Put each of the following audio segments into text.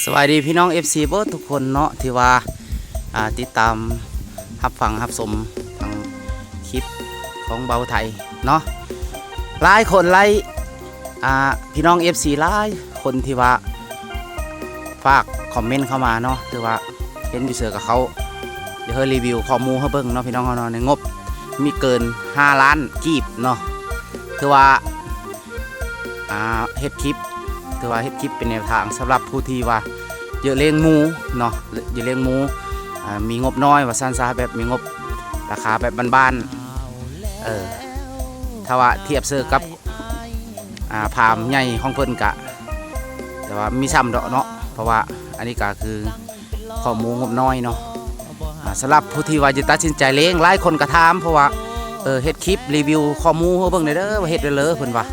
ສະບາຍດີພີ່ນ້ອງເອັຟຊີເບິດທຸກຄົນເນາະ ທີ່ວ່າ ອ່າ ຕິດຕາມຮັບຟັງຮັບຊົມທາງຄລິບຂອງບ່າວໄທເນາະ. ຫຼາຍຄົນຫຼາຍ ອ່າ ພີ່ນ້ອງເອັຟຊີຫຼາຍຄົນທີ່ວ່າຝາກຄອມເມັນເຂົ້າມາເນາະ ຄືວ່າເຫັນຢູ່ເສືອກະເຂົ້າ ຢາກໃຫ້ຣີວິວຂໍ້ມູນໃຫ້ເບິ່ງເນາະ ພີ່ນ້ອງເຮົາເນາະ. ໃນງົບມີເກີນຫ້າລ້ານກີບເນາະ ຄືວ່າ ອ່າ ເຮັດຄລິບ ຄືວ່າເຮັດຄລິບເປັນແນວທາງສຳລັບຜູ້ທີ່ວ່າຢາກລ້ຽງໝູເນາະ ຢາກລ້ຽງໝູ ອ່າ ມີງົບນ້ອຍວ່າຊັ້ນຊະ ແບບມີງົບລາຄາແບບບ້ານໆ ເອີ ຖ້າວ່າທຽບເຊີກັບ ອ່າ ຟາມໃຫຍ່ຂອງເພິ່ນກະ ແຕ່ວ່າມີຊ່ຳດອກເນາະ ເພາະວ່າອັນນີ້ກະຄື ຂໍ້ມູນງົບນ້ອຍເນາະ. ອ່າ ສຳລັບຜູ້ທີ່ວ່າຈະຕັດສິນໃຈລ້ຽງ ຫຼາຍຄົນກໍຖາມ ເພາະວ່າ ເອີ ເຮັດຄລິບຣີວິວຂໍ້ມູນໃຫ້ເບິ່ງແດ່ເດີ ວ່າເຮັດໄດ້ເລີ ເພິ່ນວ່າ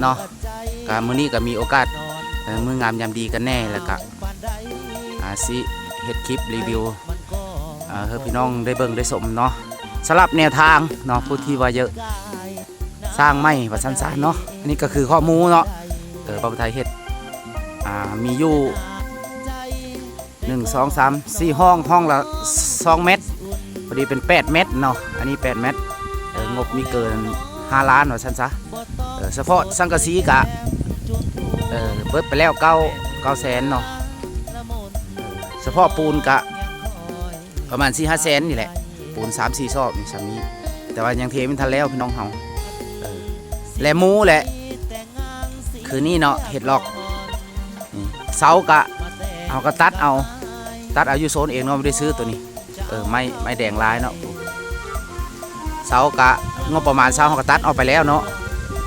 ເນາະ. ກໍມື້ນີ້ກໍມີໂອກາດ ເອີ ມື້ງາມຍາມດີກັນແດ່ ແລ້ວກໍ ອ່າ ຊິເຮັດຄລິບຣີວິວ ເອີ ໃຫ້ພີ່ນ້ອງໄດ້ເບິ່ງໄດ້ຊົມເນາະ. ສຳລັບແນວທາງເນາະ ຜູ້ທີ່ວ່າຢາກສ້າງໃໝ່ວ່າຊັ້ນຊະເນາະ ອັນນີ້ກໍຄືຂໍ້ມູນເນາະ ເອີ ບ່າວໄທເຮັດ ອ່າ ມີຢູ່ ໜຶ່ງ ສອງ ສາມ ສີ່ຫ້ອງ ຫ້ອງລະສອງແມັດ ພໍດີເປັນແປດແມັດເນາະ ອັນນີ້ແປດແມັດ. ເອີ ງົບມີເກີນຫ້າລ້ານວ່າຊັ້ນຊະ. ເອີ ສະເພາະສັງກະສີກະ ເອີ ເບິດໄປແລ້ວເກົ້າ ເກົ້າແສນເນາະ. ເອີ ສະເພາະປູນກະປະມານສີ່ຫ້າແສນນີ້ແຫຼະ ປູນສາມສີ່ຊອບນີ້ ສ່ຳນີ້ ແຕ່ວ່າຍັງເທບໍ່ທັນແລ້ວ ພີ່ນ້ອງເຮົາ. ເອີ ແລະໝູແຫຼະ ຄືນີ້ເນາະ ເຮັດລັອກ ນີ້ ເສົາກະ ເຮົາກະຕັດເອົາ ຕັດເອົາຢູ່ໂຊນເອງເນາະ ບໍ່ໄດ້ຊື້ໂຕນີ້. ເອີ ໄມ້ ໄມ້ແດງຫຼາຍເນາະ. ເສົາກະງົບປະມານເສົາເຮົາກະຕັດອອກໄປແລ້ວເນາະ.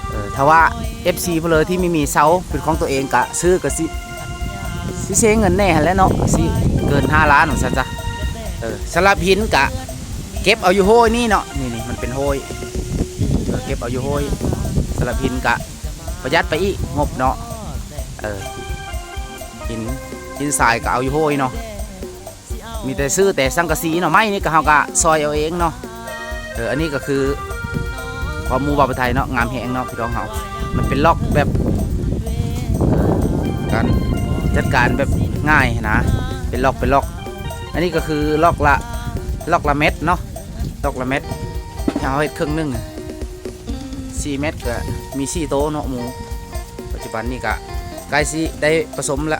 ເອີ ຖ້າວ່າເອັຟຊີຜູ້ໃດທີ່ມີ ມີເສົາເປັນຂອງຕົວເອງກະຊື້ກະຊິ ຊິເສຍເງິນແດ່ຫັ້ນແຫຼະເນາະ ຊິເກີນຫ້າລ້ານວ່າຊັ້ນຊະ. ເອີ ສຳລັບຫີນກະເກັບເອົາຢູ່ໂຫ້ຍນີ້ເນາະ ນີ້ໆ ມັນເປັນໂຫ້ຍ ເອີ ເກັບເອົາຢູ່ໂຫ້ຍ. ສຳລັບຫີນກະ ປະຢັດໄປອີກງົບເນາະ. ເອີ ຫີນ ຫີນຊາຍກໍເອົາຢູ່ໂຫ້ຍເນາະ ມີແຕ່ຊື້ແຕ່ສັງກະສີເນາະ ໄມ້ນີ້ກໍເຮົາກໍຊອຍເອົາເອງເນາະ. ເອີ ອັນນີ້ກໍຄືຄອບໝູ່ບ່າວໄທເນາະ ງາມແຮງເນາະ ພີ່ນ້ອງເຮົາ. ມັນເປັນລັອກແບບ ເອີ ການຈັດການແບບງ່າຍຫັ້ນນະ ເປັນລັອກ ເປັນລັອກ. ອັນນີ້ກໍຄືລັອກລະ ລັອກລະແມັດເນາະ ລັອກລະແມັດ ເຮົາເຮັດເຄິ່ງໜຶ່ງ ສີ່ແມັດ ກໍມີສີ່ໂຕເນາະໝູ. ປັດຈຸບັນນີ້ກະໃກ້ຊິໄດ້ປະສົມລະ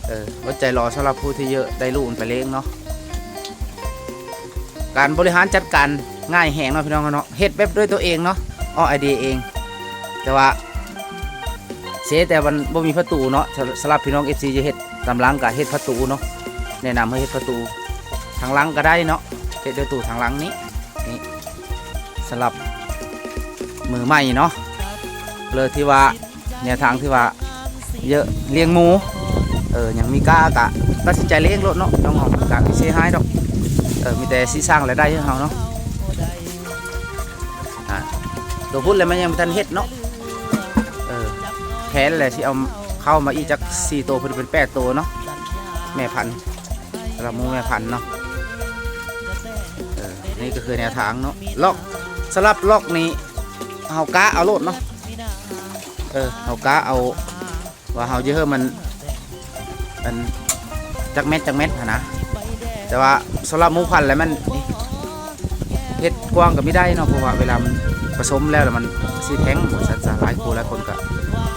ເອີ ອົດໃຈລໍສຳລັບຜູ້ທີ່ຢາກໄດ້ລູກມັນໄປລ້ຽງເນາະ. ການບໍລິຫານຈັດການງ່າຍແຮງເນາະ ພີ່ນ້ອງເນາະ ເຮັດແບບດ້ວຍຕົວເອງເນາະ ອອກໄອເດຍເອງ. ແຕ່ວ່າເສຍແຕ່ມັນບໍ່ມີປະຕູເນາະ ສຳລັບພີ່ນ້ອງເອັຟຊີຢາກເຮັດຕາມຫຼັງກະເຮັດປະຕູເນາະ ແນະນຳໃຫ້ເຮັດປະຕູທາງຫຼັງກະໄດ້ເນາະ ເຮັດປະຕູທາງຫຼັງນີ້ ນີ້ ສຳລັບມືໃໝ່ເນາະ ເລີຍທີ່ວ່າ ແນວທາງທີ່ວ່າຢາກລ້ຽງໝູ ເອີ ຍັງມີກ້າກະຕັດສິນໃຈລ້ຽງໂລດເນາະ ນ້ອງໆ ກະບໍ່ເສຍຫາຍດອກ ເອີ ມີແຕ່ຊິສ້າງລາຍໄດ້ໃຫ້ເຮົາເນາະ. ອ່າ ໂຕພຸ້ນແຫຼະມັນຍັງບໍ່ທັນເຮັດເນາະ ເອີ ແຜນແຫຼະຊິເອົາເຂົ້າມາອີກຈັກສີ່ໂຕ ເພິ່ນເປັນແປດໂຕເນາະ ແມ່ພັນ ສຳລັບໝູແມ່ພັນເນາະ. ເອີ ນີ້ກໍຄືແນວທາງເນາະ ລັອກ ສຳລັບລັອກນີ້ ເຮົາກະເອົາໂລດເນາະ ເອີ ເຮົາກະເອົາວ່າເຮົາຈະເຮີ້ມັນ ອັນ ຈັກແມັດຈັກແມັດຫັ້ນນາ. ແຕ່ວ່າສຳລັບໝູພັນແລ້ວມັນເຮັດກວ້າງກໍມີໄດ້ເນາະ ເພາະວ່າເວລາມັນປະສົມແລ້ວ ແລ້ວມັນຊິແທງວ່າຊັ້ນຊະ. ຫຼາຍຄູ່ຫຼາຍຄົນກໍ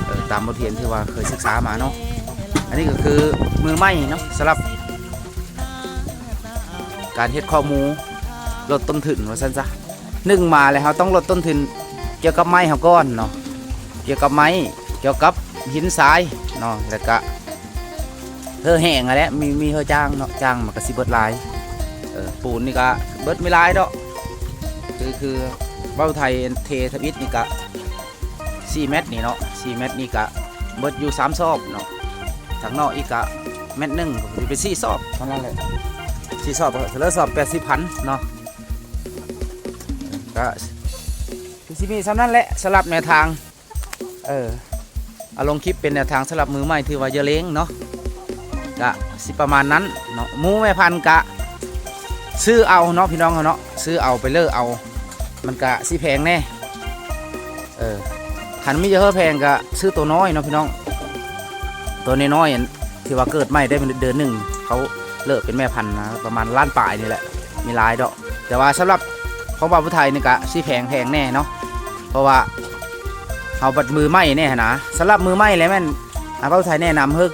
ເອີ ຕາມບົດຮຽນທີ່ວ່າເຄີຍສຶກສາມາເນາະ. ອັນນີ້ກໍຄືມືໃໝ່ເນາະ ສຳລັບ ການເຮັດຄອກໝູ ລົດຕົ້ນທຶນວ່າຊັ້ນຊະ. ໜຶ່ງມາແລ້ວເຮົາຕ້ອງລົດຕົ້ນທຶນກ່ຽວກັບໄມ້ເຮົາກ່ອນເນາະ ກ່ຽວກັບໄມ້ ກ່ຽວກັບຫີນຊາຍເນາະ ແລ້ວກະເຮີແຫ້ງຫັ້ນແຫຼະ ມີ ມີເຮີຈ້າງເນາະ ຈ້າງມັນກະຊິເບິດຫຼາຍ. ເອີ ປູນນີ້ກະເບິດມີຫຼາຍດອກ ຄື ຄືເວົ້າໄທເທທຳອິດນີ້ກະ ສີ່ແມັດນີ້ເນາະ ສີ່ແມັດນີ້ກະເບິດຢູ່ສາມຊອບເນາະ ທາງນອກອີກກະແມັດໜຶ່ງ ກໍເປັນສີ່ຊອບເທົ່ານັ້ນແຫຼະ ສີ່ຊອບ ເຫຼືອຊອບແປດສິບພັນເນາະ. ກະຄືຊິມີສ່ຳນັ້ນແຫຼະ ສຳລັບແນວທາງ ເອີ ເອົາລົງຄລິບເປັນແນວທາງສຳລັບມືໃໝ່ທີ່ວ່າຢາກລ້ຽງເນາະ ກະຊິປະມານນັ້ນເນາະ. ໝູແມ່ພັນກະຊື້ເອົາເນາະ ພີ່ນ້ອງເຮົາເນາະ ຊື້ເອົາໄປເລີກເອົາ ມັນກະຊິແພງແດ່. ເອີ ຄັນມີເຮີແພງກະຊື້ໂຕນ້ອຍເນາະ ພີ່ນ້ອງ ໂຕນ້ອຍໆ ອັນ ທີ່ວ່າເກີດໃໝ່ໄດ້ເດືອນໜຶ່ງ ເຂົາເລີກເປັນແມ່ພັນນະ ປະມານລ້ານປາຍນີ້ແຫຼະ ມີຫຼາຍດອກ. ແຕ່ວ່າສຳລັບຂອງບ່າວຜູ້ໄທນີ້ກະຊິແພງ ແພງແດ່ເນາະ ເພາະວ່າເຮົາບັດມືໃໝ່ແດ່ຫັ້ນນະ. ສຳລັບມືໃໝ່ແລ້ວແມ່ນ ອ່າ ບ່າວຜູ້ໄທແນະນຳໃຫ້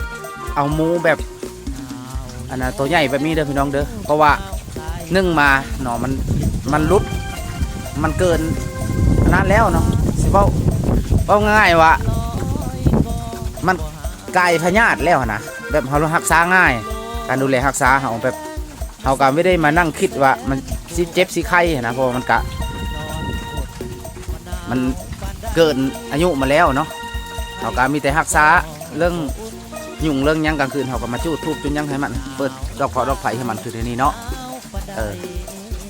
ເອົາໝູແບບ ອັນນະ ໂຕໃຫຍ່ແບບນີ້ເດີພີ່ນ້ອງເດີ ເພາະວ່າໜຶ່ງມາເນາະ ມັນ ມັນຫຼຸດ ມັນເກີນອັນນັ້ນແລ້ວເນາະ ຊິເວົ້າ ເວົ້າງ່າຍໆວ່າ ມັນກາຍພະຍາດແລ້ວຫັ້ນນະ ແບບເຮົາຮັກສາງ່າຍ ການດູແລຮັກສາເຮົາແບບ ເຮົາກໍບໍ່ໄດ້ມານັ່ງຄິດວ່າມັນຊິເຈັບຊິໄຂ້ຫັ້ນນະ ເພາະວ່າມັນກະ ມັນເກີນອາຍຸມາແລ້ວເນາະ ເຮົາກໍມີແຕ່ຮັກສາເລື່ອງຍຸງເລື່ອງຫຍັງ ກາງຄືນເຮົາກໍມາຈູດທູບຈູດຫຍັງໃຫ້ມັນ ເປີດດອກເພາະດອກໄຟໃຫ້ມັນຄືດຽວນີ້ເນາະ. ເອີ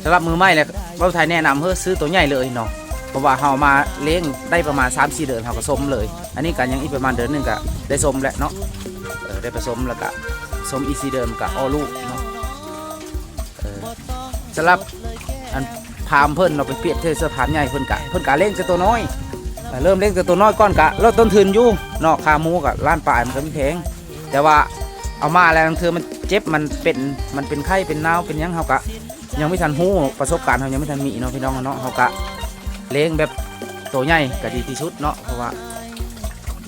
ສຳລັບມືໃໝ່ແຫຼະ ບ່າວໄທແນະນຳໃຫ້ຊື້ໂຕໃຫຍ່ເລີຍເນາະ ເພາະວ່າເຮົາມາລ້ຽງໄດ້ປະມານສາມສີ່ເດືອນ ເຮົາກໍສົມເລີຍ. ອັນນີ້ກໍຍັງອີກປະມານເດືອນໜຶ່ງກໍໄດ້ສົມແຫຼະເນາະ ເອີ ໄດ້ປະສົມ ແລ້ວກໍສົມອີກສີ່ເດືອນກໍອອກລູກເນາະ. ເອີ ສຳລັບອັນພາມເພິ່ນເນາະ ໄປປຽບທຽບໃສ່ພາມໃຫຍ່ ເພິ່ນກະ ເພິ່ນກະລ້ຽງແຕ່ໂຕນ້ອຍ ເອີ ເລີ່ມລ້ຽງແຕ່ໂຕນ້ອຍກ່ອນ ກະລົດຕົ້ນທຶນຢູ່ເນາະ ຄ່າໝູກະລ້ານປາຍ ມັນກະມີແພງ ແຕ່ວ່າເອົາມາແລ້ວລາງເທື່ອມັນເຈັບ ມັນເປັນ ມັນເປັນໄຂ້ເປັນໜາວເປັນຫຍັງ ເຮົາກະຍັງບໍ່ທັນຮູ້ ປະສົບການເຮົາຍັງບໍ່ທັນມີເນາະ ພີ່ນ້ອງເນາະ ເຮົາກະລ້ຽງແບບໂຕໃຫຍ່ກະດີທີ່ສຸດເນາະ ເພາະວ່າ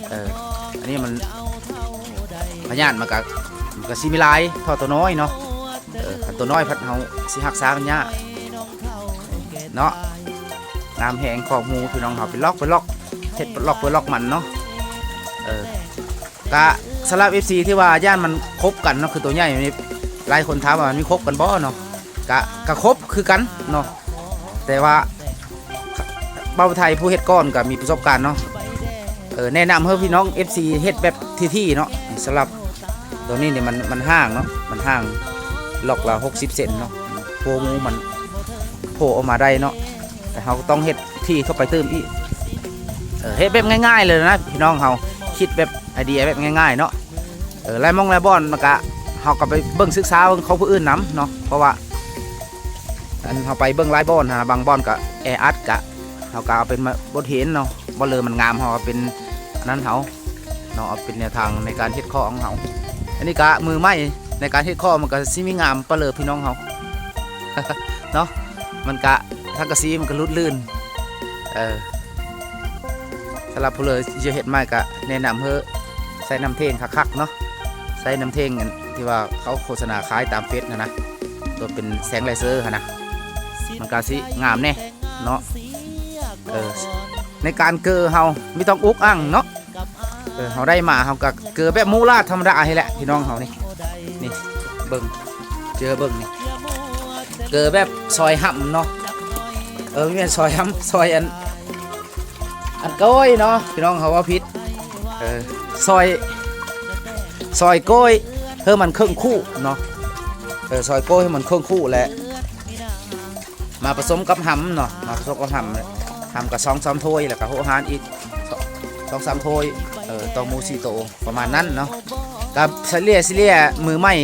ເອີ ອັນນີ້ມັນ ພະຍາດມັນກະ ມັນກະຊິມີຫຼາຍເທົ່າໂຕນ້ອຍເນາະ ເອີ ຄັນໂຕນ້ອຍພັດເຮົາຊິຮັກສາມັນຍາກເນາະ. ງາມແຮງຄອກໝູພີ່ນ້ອງເຮົາ ເປັນລັອກ ເປັນລັອກ ເຮັດເປັນລັອກ ເປັນລັອກມັນເນາະ ເອີ ກະສຳລັບເອັຟຊີທີ່ວ່າຢ້ານມັນຄົບກັນເນາະ ຄືໂຕໃຫຍ່ນີ້ ຫຼາຍຄົນຖາມວ່າມັນມີຄົບກັນບໍ່ເນາະ ກະ ກະຄົບຄືກັນເນາະ ແຕ່ວ່າ ບ່າວໄທຜູ້ເຮັດກ່ອນກໍມີປະສົບການເນາະ ເອີ ແນະນຳໃຫ້ພີ່ນ້ອງເອັຟຊີເຮັດແບບຖີ່ໆເນາະ. ສຳລັບໂຕນີ້ນີ້ມັນ ມັນຫ່າງເນາະ ມັນຫ່າງລັອກລະຫົກສິບເຊັນເນາະ ໂພໝູມັນໂພອອກມາໄດ້ເນາະ ແຕ່ເຮົາກໍຕ້ອງເຮັດຖີ່ເຂົ້າໄປຕື່ມອີກ ເອີ ເຮັດແບບງ່າຍໆເລີຍນະ ພີ່ນ້ອງເຮົາ ຄິດແບບໄອເດຍແບບງ່າຍໆເນາະ ເອີ ຫຼາຍໝ່ອງຫຼາຍບ່ອນມັນກະ ເຮົາກໍໄປເບິ່ງສຶກສາເບິ່ງຂອງຜູ້ອື່ນນຳເນາະ ເພາະວ່າ ອັນເຮົາໄປເບິ່ງຫຼາຍບ່ອນຫັ້ນນະ ບາງບ່ອນກໍແອອັດ ກະ ເຮົາກໍເອົາເປັນບົດຮຽນເນາະ ບໍ່ເລີມັນງາມ ເຮົາເອົາເປັນອັນນັ້ນເຮົາເນາະ ເອົາເປັນແນວທາງໃນການເຮັດຂອງເຮົາ. ອັນນີ້ກະມືໃໝ່ໃນການເຮັດຂອງ ມັນກະຊິມີງາມປະເລີພີ່ນ້ອງເຮົາເນາະ ມັນກະ ສັງກະສີມັນກະຫຼຸດລື່ນ ເອີ ສຳລັບຜູ້ເລີຢາກເຮັດໃໝ່ກະແນະນຳໃຫ້ໃສ່ນ້ຳເທັງຄັກໆເນາະ ໃສ່ນ້ຳເທັງອັນທີ່ວ່າເຂົາໂຄສະນາຂາຍຕາມເຟສຫັ້ນນະ ຕົວເປັນແສງເລເຊີຫັ້ນນະ ມັນກະຊິງາມແດ່ເນາະ. ເອີ ໃນການເກີເຮົາມີຕ້ອງອຸກອັ່ງເນາະ ເອີ ເຮົາໄດ້ມາເຮົາກະເກີແບບໝູລາດທຳມະດານີ້ແຫຼະ ພີ່ນ້ອງເຮົານີ້ ນີ້ເບິ່ງ ເຈີເບິ່ງນີ້ ເກີແບບຊອຍຫຳເນາະ ເອີ ບໍ່ແມ່ນຊອຍຫຳ ຊອຍອັນ ອັນກ້ອຍເນາະ ພີ່ນ້ອງເຮົາເວົ້າຜິດ ເອີ ຊອຍ ຊອຍກ້ອຍໃຫ້ມັນເຄິ່ງຄູ່ເນາະ ເອີ ຊອຍກ້ອຍໃຫ້ມັນເຄິ່ງຄູ່ແຫຼະ ມາປະສົມກັບຫຳເນາະ ມາປະສົມກັບຫຳ ຫຳກະສອງສາມຖ້ວຍ ແລ້ວກະຫົວອາຫານອີກສອງສາມຖ້ວຍ ເອີ ຕໍ່ໝູສີ່ໂຕ ປະມານນັ້ນເນາະ ກະສະເລ່ຍ ສະເລ່ຍ ມື້ໃໝ່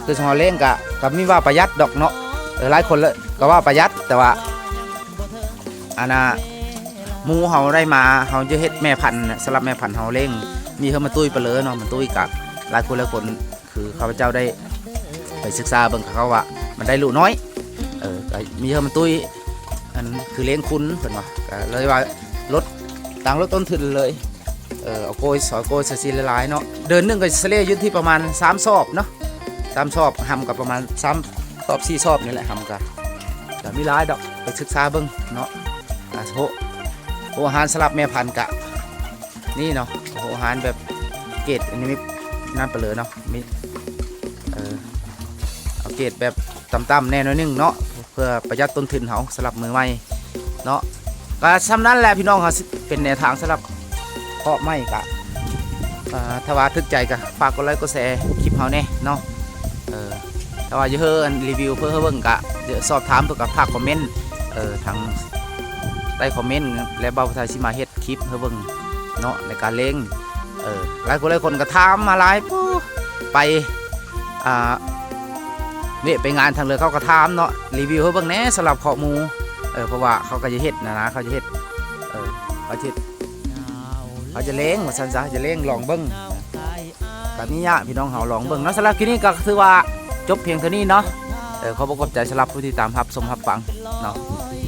ຄືເຮົາລ້ຽງກະ ກະມີວ່າປະຢັດດອກເນາະ ເອີ ຫຼາຍຄົນກະວ່າປະຢັດ ແຕ່ວ່າ ອັນນ່າ ໝູເຮົາໄດ້ມາ ເຮົາຈະເຮັດແມ່ພັນ ສຳລັບແມ່ພັນເຮົາລ້ຽງ ມີເຮີມາຕຸ້ຍປະເລີເນາະ ມາຕຸ້ຍກະ ຫຼາຍຄົນຫຼາຍຄົນ ຄືຂ້າພະເຈົ້າໄດ້ໄປສຶກສາເບິ່ງ ເຂົາວ່າມັນໄດ້ລູກນ້ອຍ ເອີ ກະມີເຮີມາຕຸ້ຍ ອັນຄືລ້ຽງຄຸນເພິ່ນວ່າ ກະເລີຍວ່າລົດ ຕັ້ງລົດຕົ້ນທຶນເລີຍ ເອີ ເອົາໂກ້ຍ ຊອຍໂກ້ຍໃສ່ຊິຫຼາຍໆເນາະ ເດືອນໜຶ່ງກະສະເລ່ຍຢູ່ທີ່ປະມານສາມຊອບເນາະ ສາມຊອບ ຫຳກະປະມານສາມຊອບ ສີ່ຊອບນີ້ແຫຼະ ຫຳກະ ກະມີຫຼາຍດອກ ໄປສຶກສາເບິ່ງເນາະ ອາ ໂຮ ໂຮງອາຫານສຳລັບແມ່ພັນກະ ນີ້ເນາະ ໂຮງອາຫານແບບເກດ ອັນນີ້ມີນັ້ນໄປເລີຍເນາະ ມີ ເອີ ເອົາເກດແບບຕ່ຳໆແດ່ໜ້ອຍໜຶ່ງເນາະ ເພື່ອປະຢັດຕົ້ນທຶນເຮົາສຳລັບມືໃໝ່ເນາະ ກະສ່ຳນັ້ນແຫຼະພີ່ນ້ອງເຮົາ ເປັນແນວທາງສຳລັບເຄາະໄມ້ກະ ເອີ ຖ້າວ່າຖືກໃຈກະຝາກກົດໄລກົດແຊຄລິບເຮົາແດ່ເນາະ ເອີ ຖ້າວ່າຢາກໃຫ້ອັນຣີວິວເພື່ອໃຫ້ເບິ່ງກະ ຢາກສອບຖາມເພິ່ນກະຝາກຄອມເມັນ ເອີ ທາງໃຕ້ຄອມເມັນ ແລະ ບ່າວໄທຊິມາເຮັດ ຄລິບໃຫ້ເບິ່ງເນາະ ໃນການລ້ຽງ ເອີ ຫຼາຍຄົນຫຼາຍຄົນກໍຖາມມາຫຼາຍ ປູ ໄປ ອ່າ ເວະໄປງານທາງເລີ ເຂົາກໍຖາມເນາະ ຣີວິວໃຫ້ເບິ່ງແດ່ສຳລັບເຄາະໝູ ເອີ ເພາະວ່າເຂົາກໍຈະເຮັດນະນະ ເຂົາຈະເຮັດ ເອີ ເຂົາຈະ ເຂົາຈະລ້ຽງວ່າຊັ້ນຊະ ຈະລ້ຽງລອງເບິ່ງ ກໍມີຍະ ພີ່ນ້ອງເຮົາລອງເບິ່ງເນາະ. ສຳລັບຄລິບນີ້ກໍຖືວ່າຈົບພຽງເທົ່ານີ້ເນາະ. ເອີ ຂໍບອກຂອບໃຈສຳລັບຜູ້ທີ່ຕາມຮັບຊົມຮັບຟັງເນາະ.